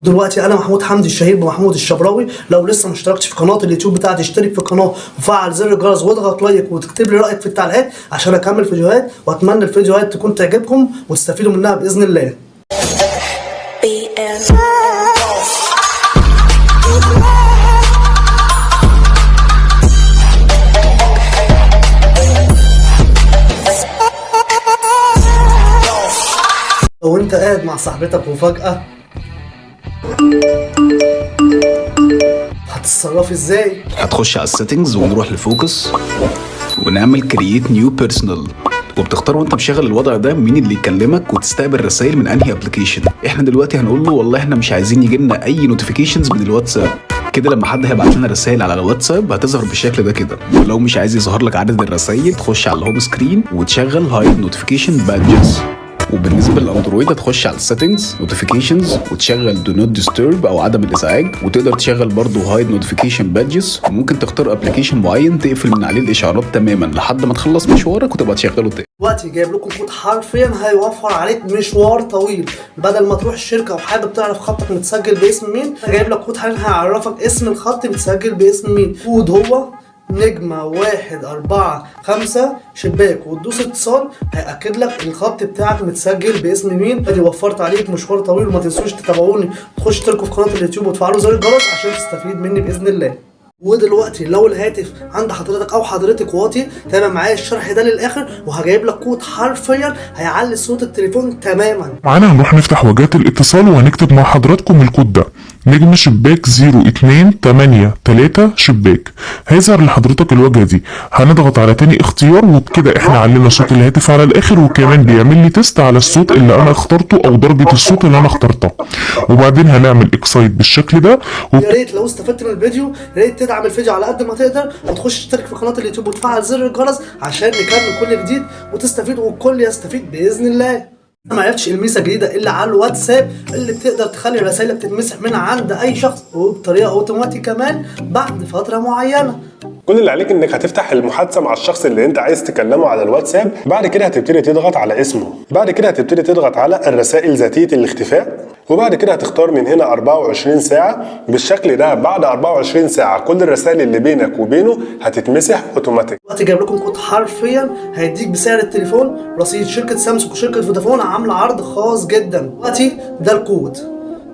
دلوقتي انا محمود حمدي الشهير بمحمود الشبراوي. لو لسه ما اشتركتش في قناة اليوتيوب بتاعتي اشترك في القناة وفعل زر الجرس واضغط like وتكتب لي رايك في التعليقات عشان اكمل فيديوهات، واتمنى الفيديوهات تكون تعجبكم وتستفيدوا منها باذن الله. B M. لو انت قاعد مع صاحبتك وفجأة هتتصرفي ازاي؟ هتخش على ال settings ونروح ل focus ونعمل create new personal، وبتختار وانت مشغل الوضع ده مين اللي يكلمك وتستقبل رسائل من انهي application. احنا دلوقتي هنقول له والله احنا مش عايزين يجي لنا اي notifications من الواتساب. كده لما حد هيبعت لنا رسائل على الواتساب هتظهر بالشكل ده كده. ولو مش عايز يظهر لك عدد الرسائل تخش على ال home screen وتشغل hide notification badges. وبالنسبة للاندرويد هتخش على ال settings notifications وتشغل do not disturb او عدم الازعاج، وتقدر تشغل برضه hide notification badges، وممكن تختار application معين تقفل من عليه الاشعارات تماما لحد ما تخلص مشوارك وتبقى تشغله تاني. دلوقتي جايب لكم كود حرفيا هيوفر عليك مشوار طويل. بدل ما تروح الشركة وحابب تعرف خطك متسجل باسم مين، جايب لك كود حاليا هيعرفك اسم الخط متسجل باسم مين. كود هو نجمة 1 4 5 شباك، وتدوس اتصال هيأكد لك الخط بتاعك متسجل باسم مين. ادي وفرت عليك مشوار طويل. وما تنسوش تتابعوني، تخش تشتركوا في قناة اليوتيوب وتفعلوا زر الجرس عشان تستفيد مني بإذن الله. ودلوقتي لو الهاتف عند حضرتك او حضرتك واطي، تابع معايا الشرح ده للاخر وهجيب لك كود حرفيا هيعلي صوت التليفون تماما. معانا هنروح نفتح واجهة الاتصال وهنكتب مع حضراتكم الكود ده نجم شباك 0283 شباك. هيظهر لحضرتك الواجهة دي، هنضغط على تاني اختيار وبكده احنا علينا صوت الهاتف على الاخر، وكمان بيعمل لي test على الصوت اللي انا اخترته او درجة الصوت اللي انا اخترتها، وبعدين هنعمل exit بالشكل ده. يا ريت لو استفدت من الفيديو يا ريت تدعم الفيديو على قد ما تقدر وتخش تشترك في قناة اليوتيوب وتفعل زر الجرس عشان نكمل كل جديد وتستفيد والكل يستفيد باذن الله. انا ما عرفتش الميزة الجديدة اللي على الواتساب اللي بتقدر تخلي رسائلك تتمسح من عند اي شخص وبطريقة اوتوماتيك كمان بعد فترة معينة. كل اللي عليك انك هتفتح المحادثة مع الشخص اللي انت عايز تكلمه على الواتساب، بعد كده هتبتدي تضغط على اسمه، بعد كده هتبتدي تضغط على الرسائل ذاتية الاختفاء، وبعد كده هتختار من هنا 24 ساعة بالشكل ده. بعد 24 ساعة كل الرسائل اللي بينك وبينه هتتمسح اوتوماتيك. دلوقتي جايب لكم كود حرفيا هيديك بسعر التليفون رصيد. شركة سامسونج وشركه فودافون عامله عرض خاص جدا. دلوقتي ده الكود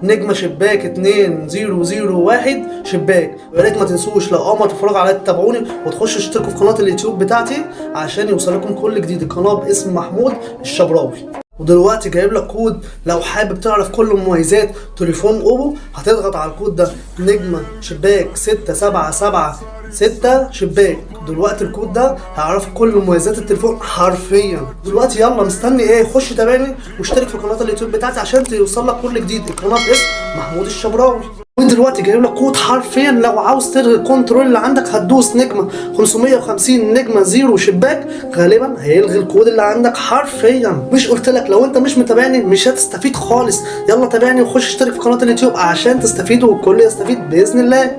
نجمة شباك 2001 شباك. ويا ريت ما تنسوش لو اول ما تتفرجوا عليا تتابعوني وتخشوا تشتركوا في قناة اليوتيوب بتاعتي عشان يوصلكم كل جديد. القناة باسم محمود الشبراوي. ودلوقتي جايب لك كود لو حابب تعرف كل مميزات تليفون اوبو، هتضغط على الكود ده نجمة شباك 6 7 7 6 شباك. دلوقتي الكود ده هيعرفك كل مميزات التليفون حرفيا. دلوقتي يلا مستني ايه؟ خش تابعني واشترك في قناة اليوتيوب بتاعتي عشان توصل لك كل جديد. القناة باسم محمود الشبراوي. ودلوقتي جايب لك كود حرفيا لو عاوز تلغي ال control اللي عندك هتدوس نجمه 550 نجمه 0 شباك، غالبا هيلغي الكود اللي عندك حرفيا. مش قلت لك لو انت مش متابعني مش هتستفيد خالص؟ يلا تابعني وخش اشترك في قناة اليوتيوب عشان تستفيد والكل يستفيد باذن الله.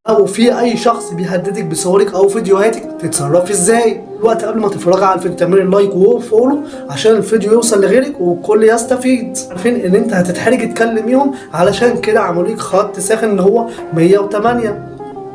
لو في اي شخص بيهددك بصورك او فيديوهاتك تتصرفي ازاي؟ دلوقتي قبل ما تتفرجي على الفيديو تعملي like و follow عشان الفيديو يوصل لغيرك والكل يستفيد. عارفين ان انت هتتحرجي تكلميهم علشان كده عملوا لك خط ساخن اللي هو 108.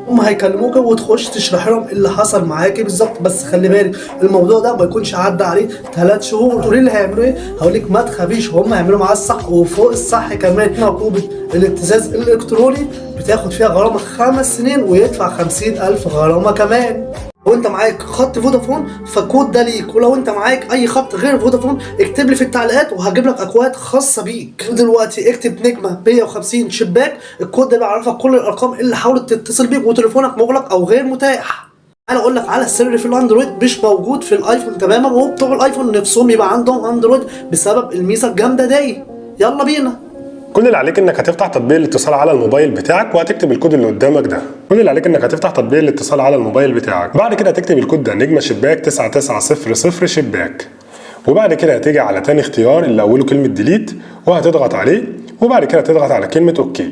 هم هيكلموك وتخش تشرح لهم اللي حصل معاكي بالظبط. بس خلي بالك الموضوع ده ما يكونش عدى عليه 3 شهور. تقولي لي هيعملوا ايه؟ هقول لك ما تخافيش، هم هيعملوا معاه الصح وفوق الصح كمان. عقوبه الابتزاز الالكتروني بتاخد فيها غرامة 5 سنين ويدفع 50,000 غرامة كمان. لو انت معاك خط فودافون فالكود ده ليك، ولو انت معاك اي خط غير فودافون اكتب لي في التعليقات وهجيب لك اكواد خاصة بيك. دلوقتي اكتب نجمه 150 شباك، الكود ده بيعرفك كل الارقام اللي حاولت تتصل بيك وتليفونك مغلق او غير متاح. انا اقول لك على السر في الاندرويد مش موجود في الايفون تماما، وبتوع الايفون نفسهم يبقى عندهم اندرويد بسبب الميزة الجامدة دي. يلا بينا. كل اللي عليك انك هتفتح تطبيق الاتصال على الموبايل بتاعك وهتكتب الكود اللي قدامك ده. كل اللي عليك انك هتفتح تطبيق الاتصال على الموبايل بتاعك، بعد كده هتكتب الكود ده نجمه شباك 9900 شباك، وبعد كده هتيجي على تاني اختيار اللي اوله كلمة delete وهتضغط عليه، وبعد كده تضغط على كلمة okay.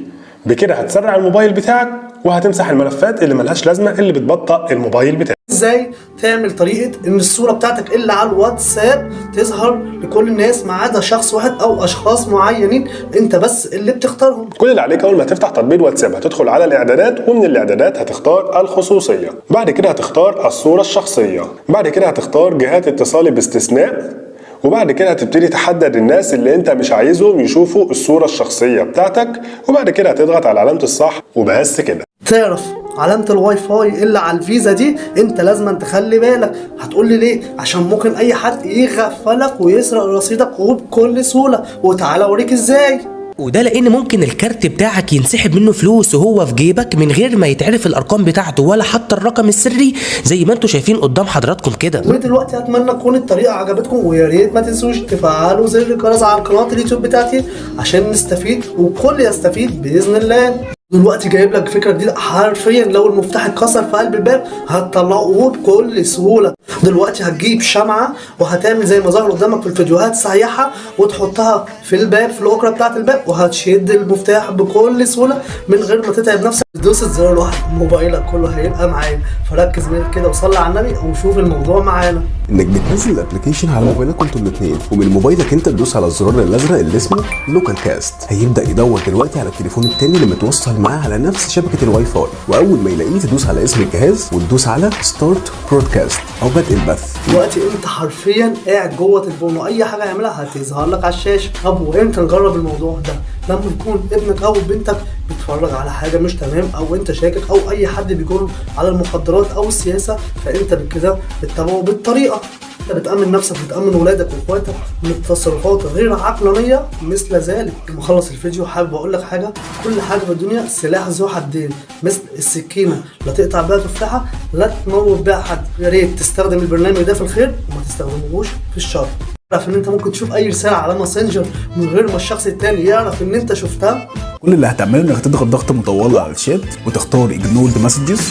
بكده هتسرع الموبايل بتاعك وهتمسح الملفات اللي ملهاش لازمه اللي بتبطئ الموبايل بتاعك. ازاي تعمل طريقه ان الصورة بتاعتك اللي على الواتساب تظهر لكل الناس ما عدا شخص واحد او اشخاص معينين انت بس اللي بتختارهم؟ كل اللي عليك اول ما تفتح تطبيق الواتساب هتدخل على الاعدادات، ومن الاعدادات هتختار الخصوصية، بعد كده هتختار الصورة الشخصية، بعد كده هتختار جهات اتصالي باستثناء، وبعد كده هتبتدي تحدد الناس اللي انت مش عايزهم يشوفوا الصورة الشخصية بتاعتك، وبعد كده هتضغط على علامة الصح وبس كده. تعرف علامة الواي فاي اللي على الفيزا دي انت لازم تخلي بالك. هتقول لي ليه؟ عشان ممكن اي حد يغفلك ويسرق رصيدك وبكل سهولة، وتعالى اوريك ازاي. وده لان ممكن الكارت بتاعك ينسحب منه فلوس وهو في جيبك من غير ما يتعرف الارقام بتاعته ولا حتى الرقم السري، زي ما انتم شايفين قدام حضراتكم كده. ودلوقتي اتمنى تكون الطريقة عجبتكم، ويا ريت ما تنسوش تفعلوا زر الجرس على قناة اليوتيوب بتاعتي عشان نستفيد والكل يستفيد باذن الله. دلوقتي جايب لك فكرة جديدة، حرفيا لو المفتاح اتكسر في قلب الباب هتطلعه بكل سهولة. دلوقتي هتجيب شمعة وهتعمل زي ما ظهر قدامك في الفيديوهات، سيحها وتحطها في الباب في الاكره بتاعه الباب، وهتشد المفتاح بكل سهولة من غير ما تتعب نفسك. دوسة زرار واحد موبايلك كله هيبقى معاك. فركز كده وصلي على النبي وشوف الموضوع معانا. انك بتنزل ال application على موبايلك انتوا الاثنين، ومن موبايلك انت تدوس على الزرار الازرق اللي اسمه LocalCast. هيبدا يدور دلوقتي على التليفون التاني اللي متوصل معاه على نفس شبكة الواي فاي، واول ما يلاقيه تدوس على اسم الجهاز وتدوس على start broadcast او بدء البث. دلوقتي انت حرفيا قاعد جوه تليفونه، واي حاجة يعملها هتظهر لك على الشاشة. طب وامتى نجرب الموضوع ده؟ لما يكون ابنك او بنتك بيتفرج على حاجة مش تمام، او انت شاكك، او اي حد بيجر على المخدرات او السياسة، فانت بكده بتتابعه بالطريقة. انت بتامن نفسك وبتامن ولادك واخواتك من التصرفات غير عقلانية مثل ذلك. لما اخلص الفيديو حابب اقول لك حاجة، كل حاجة في الدنيا سلاح ذو حدين، مثل السكينة لا تقطع بيها تفاحة لا تموت بيها حد. يا ريت تستخدم البرنامج ده في الخير وما تستخدمهوش في الشر. تعرف ان انت ممكن تشوف اي رسالة على ماسنجر من غير ما الشخص التاني يعرف ان انت شفتها؟ كل اللي هتعمله انك تضغط ضغطه مطولة على الشات وتختار ignored messages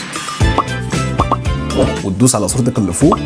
وتدوس على صورتك اللي فوق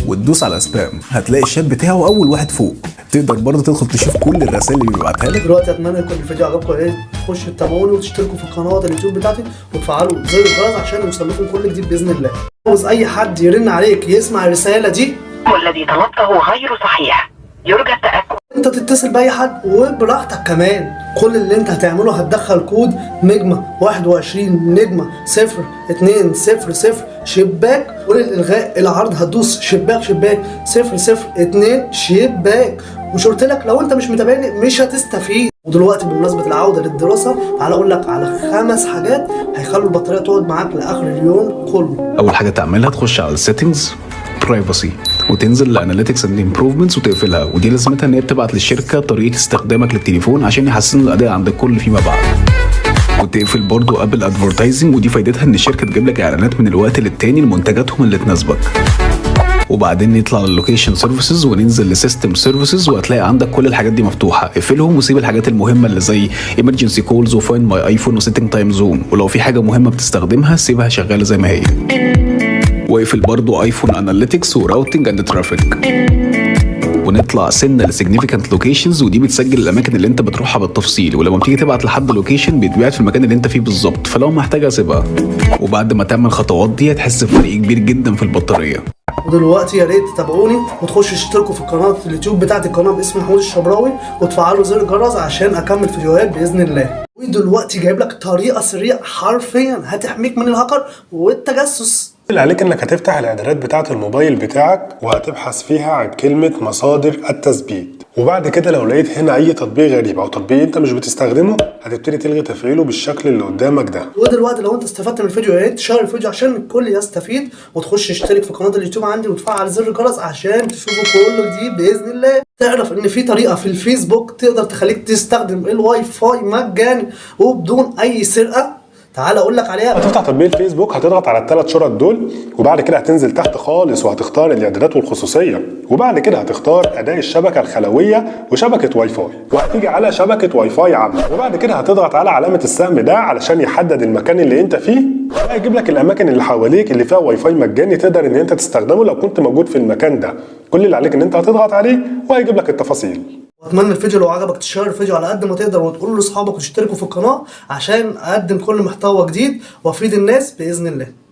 وتدوس على spam، هتلاقي الشات بتاعه اول واحد فوق. تقدر برضه تدخل تشوف كل الرسائل اللي بيبعتها لك. دلوقتي اتمنى يكون الفيديو عجبكم، يا ريت تخشوا تتابعوني وتشتركوا في قناة اليوتيوب بتاعتي وتفعلوا زر الجرس عشان يوصل لكم كل جديد باذن الله. عاوز اي حد يرن عليك يسمع الرسالة دي، والذي طلبته غير صحيح، يرجى التأكد. انت تتصل باي حد وبراحتك كمان. كل اللي انت هتعمله هتدخل كود نجمة 21 نجمة 0 2 0 0 شباك، وللإلغاء العرض هتدوس شباك شباك 0 0 2 شباك. مش قلت لك لو انت مش متابعني مش هتستفيد؟ ودلوقتي بمناسبة العودة للدراسة تعالى اقول لك على 5 حاجات هيخلوا البطارية تقعد معاك لآخر اليوم كله. اول حاجة تعملها تخش على ال settings privacy وتنزل ل analytics and improvements وتقفلها، ودي لازمتها ان هي بتبعت للشركة طريقه استخدامك للتليفون عشان يحسنوا الاداء عند الكل فيما بعد. وتقفل برضو Apple advertising، ودي فايدتها ان الشركة تجيب لك اعلانات من الوقت للتاني لمنتجاتهم اللي تناسبك. وبعدين نطلع لل location services وننزل ل system services، وهتلاقي عندك كل الحاجات دي مفتوحة. اقفلهم وسيب الحاجات المهمة اللي زي emergency calls و find my iPhone و setting time zone، ولو في حاجة مهمة بتستخدمها سيبها شغالة زي ما هي. واقفل برضو iPhone analytics و routing and traffic. ونطلع سنة ل significant locations، ودي بتسجل الاماكن اللي انت بتروحها بالتفصيل، ولما بتيجي تبعت لحد location بيتبعت في المكان اللي انت فيه بالظبط، فلو محتاجها سيبها. وبعد ما تعمل الخطوات دي هتحس بفرق كبير جدا في البطارية. ودلوقتي يا ريت تتابعوني وتخشوا تشتركوا في قناة اليوتيوب بتاعت القناة باسم محمود الشبراوي وتفعلوا زر الجرس عشان اكمل فيديوهات باذن الله. ودلوقتي جايب لك طريقه سرية حرفيا هتحميك من الهاكر والتجسس. اللي عليك انك هتفتح الاعدادات بتاعة الموبايل بتاعك وهتبحث فيها عن كلمة مصادر التثبيت، وبعد كده لو لقيت هنا اي تطبيق غريب او تطبيق انت مش بتستخدمه هتبتدي تلغي تفعيله بالشكل اللي قدامك ده. ودلوقتي لو انت استفدت من الفيديو يا ريت تشير الفيديو عشان الكل يستفيد، وتخش تشترك في قناة اليوتيوب عندي وتفعل زر الجرس عشان تشوفوا كل جديد باذن الله. تعرف ان في طريقه في الفيسبوك تقدر تخليك تستخدم الواي فاي مجاني وبدون اي سرقه؟ تعال اقول لك عليها. هتفتح تطبيق الفيسبوك، هتضغط على الثلاث شرط دول، وبعد كده هتنزل تحت خالص وهتختار الاعدادات والخصوصيه، وبعد كده هتختار اداء الشبكة الخلويه وشبكة واي فاي، وهتيجي على شبكة واي فاي عامة، وبعد كده هتضغط على علامة السهم ده علشان يحدد المكان اللي انت فيه، هيجيب لك الاماكن اللي حواليك اللي فيها واي فاي مجاني تقدر ان انت تستخدمه لو كنت موجود في المكان ده. كل اللي عليك ان انت هتضغط عليه وهيجيب لك التفاصيل. اتمنى الفيديو لو عجبك تشير الفيديو على قد ما تقدر، وتقول لاصحابك وتشتركوا في القناة عشان اقدم كل محتوى جديد وافيد الناس باذن الله.